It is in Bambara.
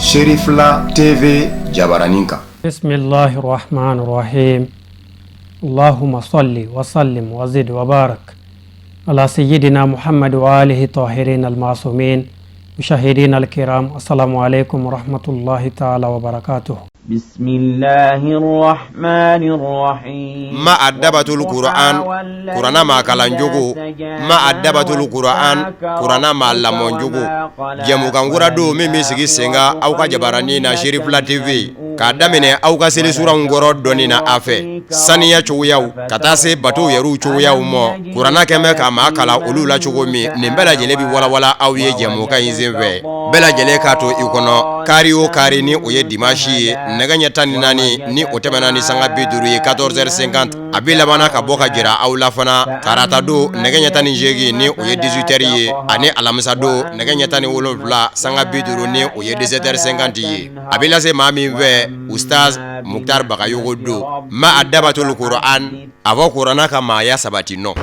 Cherifla TV jabaranin kan. Bismillahi rahmani rahim. Allahumma salli wa sallim wa zid wa barak ala sayyidina Muhammad wa alihi tahirin al-masumin mushahidin al-kiram. Assalamu alaikum wa rahmatullahi ta'ala wa barakatuh. Ma adabatul Qur'an kuranna maa kalancogo ma adabatul Qur'an kuranna maa lamɔcogo jɛmukan kura don min bɛ sigi sen kan aw ka jabaranin na Cherifla TV k'a daminɛ aw ka seli suranw kɔrɔ dɔnni na a fɛ saniya cogoyaw ka taa se batow yɛrɛw cogoyaw ma kuranna kɛn bɛ ka maa kalan olu la cogo min nin bɛɛ lajɛlen bɛ walawala aw ye jɛmukan in senfɛ bɛɛ lajɛlen k'a to i kɔnɔ kari o kari ni o ye dimanche ye nɛgɛ ɲɛ 14 ni o tɛmɛna ni sanga 50 ye 14h50 a bɛ labanna ka bɔ ka jira aw la fana tarata don nɛgɛ ɲɛ 18 ni o ye 18h ye ani alamisa don nɛgɛ ɲɛ 17 sanga 50 ni o ye 17h50 ye a bɛ lase maa min fɛ Ustaz Mukutari Bagayogo don ma adabatul Qur'an a fɔ kuranna ka maaya sabati nɔ.